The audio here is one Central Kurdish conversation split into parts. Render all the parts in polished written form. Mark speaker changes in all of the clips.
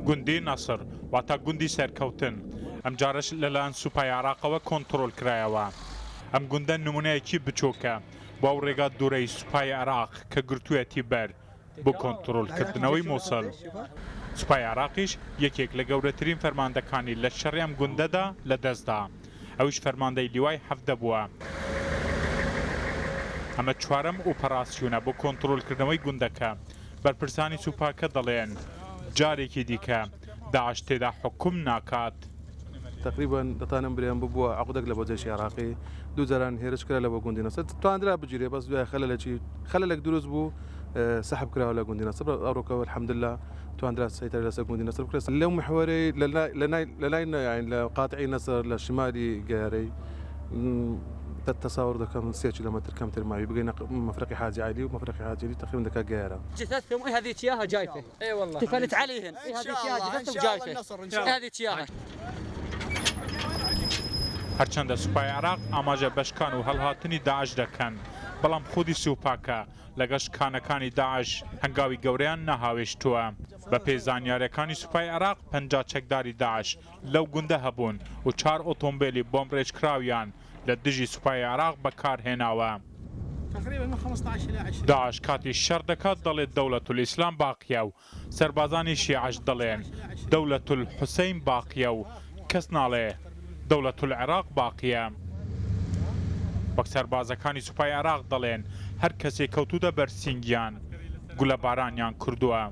Speaker 1: گوندی نەسر واتە گوندی سەرکەوتن ئەمجارەش لەلایەن سوپای عێراقەوە کۆنتڕۆل کرایەوە. ئەم گوندە نمونەیەکی بچوکە بۆ ئەو ڕێگا دوورەی سوپای عێراق کە گرتوویەتی بەر بۆ کۆنتڕۆڵکردنەوەی موسڵ. سوپای عێراقیش یەکێک لە گەورەترین فەرماندەکانی لە شەڕی ئەم گوندەدا لەدەستدا، ئەویش فەرماندەی لیوای 17 بووە. ئەمە چوارەم ئۆپەراسیۆنە بۆ کۆنتڕۆڵکردنەوەی گوندەکە، بەرپرسانی سوپاکە دەڵێن جارێکی دیکە داعش تێدا حوکم ناکات.
Speaker 2: تەقریبەن دەتانم برێم ببووە عقدەک لە بۆ جەیشی عێراقی دوو جاران هێرش کرا لە بۆ گوندی نەسر تواندرا بگیرێ بەس دوای خەلەلەکی خەلەلێک دروست بوو سەحب کراوە لە گوندی نەسر ئەوڕۆکە الحمدلله تواندرا سەیتەرە لەسەر گوندی نەسر بکرێت لەو محوەرەی لە لای لە لای لە قاتعی نەسر لە شمالی گەیارەی تەساور دەکەم سێ کیلۆمەتر کەمتر ماوی بگەینە مەفرەقی حاجی عەلی و مەفرەقی حاجی عەلی تەقریبا دەکات گەیارە.
Speaker 3: جثثهم إيه هذيك اياها جايفه اي والله تفلت عليهن إيه هذيك اياها جثثهم جايفه إيه هذيك اياها.
Speaker 1: هەرچەندە سوپای عێراق ئاماژە بە شکان و هەڵهاتنی داعش دەکەن، بەڵام خودی سوپاکە لەگەڵ شکانەکانی داعش هەنگاوی گەورەیان نەهاوێشتووە. بەپێی زانیارییەکانی سوپای عێراق 50 چەکداری داعش لەو گوندە هەبوون و چوار ئۆتۆمبێلی بۆمبڕێژکراویان لە دژی سوپای عێراق بەکارهێناوە. داعش کاتی شەڕ دەکات دەڵێت دەوڵەتولئیسلام باقیە و سەربازانی شیعەش دەڵێن دەوڵەتولحوسەین باقیە و کەس ناڵێ دەوڵەتولعێراق باقیە. وەک سەربازەکانی سوپای عێراق دەڵێن هەر کەسێک کەوتووتە بەر سینگیان گولەبارانیان کردووە.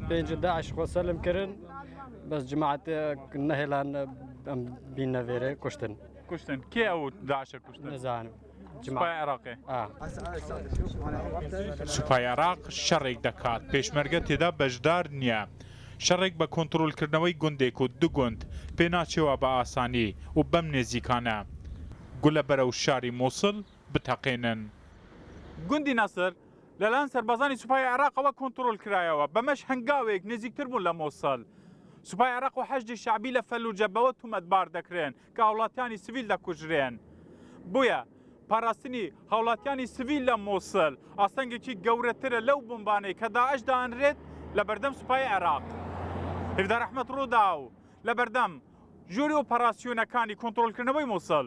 Speaker 3: پێنج داعش خۆ سەلم کرن بەس جماعەت نەهێلان ئەم بینە ڤێرێ کوشتن.
Speaker 1: کوشتن کێ ئەو داعشە کوشتن؟
Speaker 3: نەزانم.
Speaker 1: سوپای عێراقێ. سوپای عێراق شەڕێک دەکات پێشمەرگە تێدا بەشدار نییە. شەڕێک بە کۆنتڕۆڵکردنەوەی گوندێک و دوو گوند پێ ناچێ وا بە ئاسانی و بەم نێزیکانە گولە بەرەو شاری موسڵ بتەقێنن. گوندی نەسر لەلایەن سەربازانی سوپای عێراقەوە کۆنتڕۆڵ کرایەوە، بەمەش هەنگاوێک نزیکتر بوون لە موسڵ. سوپای عێراق و حەشدی شەعبی لە فەلوجە بەوە تومەتبار دەکرێن کە هاوڵاتیانی سڤیل دەکوژرێن. بۆیە پاراستنی هاوڵاتیانی سڤیل لە موسڵ ئاستەنگێکی گەورەترە لەو بۆمبانەی کە داعش دانرێت لە بەردەم سوپای عێراق. هیڤدار ئەحمەد، رووداو، لە بەردەم ژووری ئۆپەراسیۆنەکانی کۆنتڕۆڵکردنەوەی موسڵ.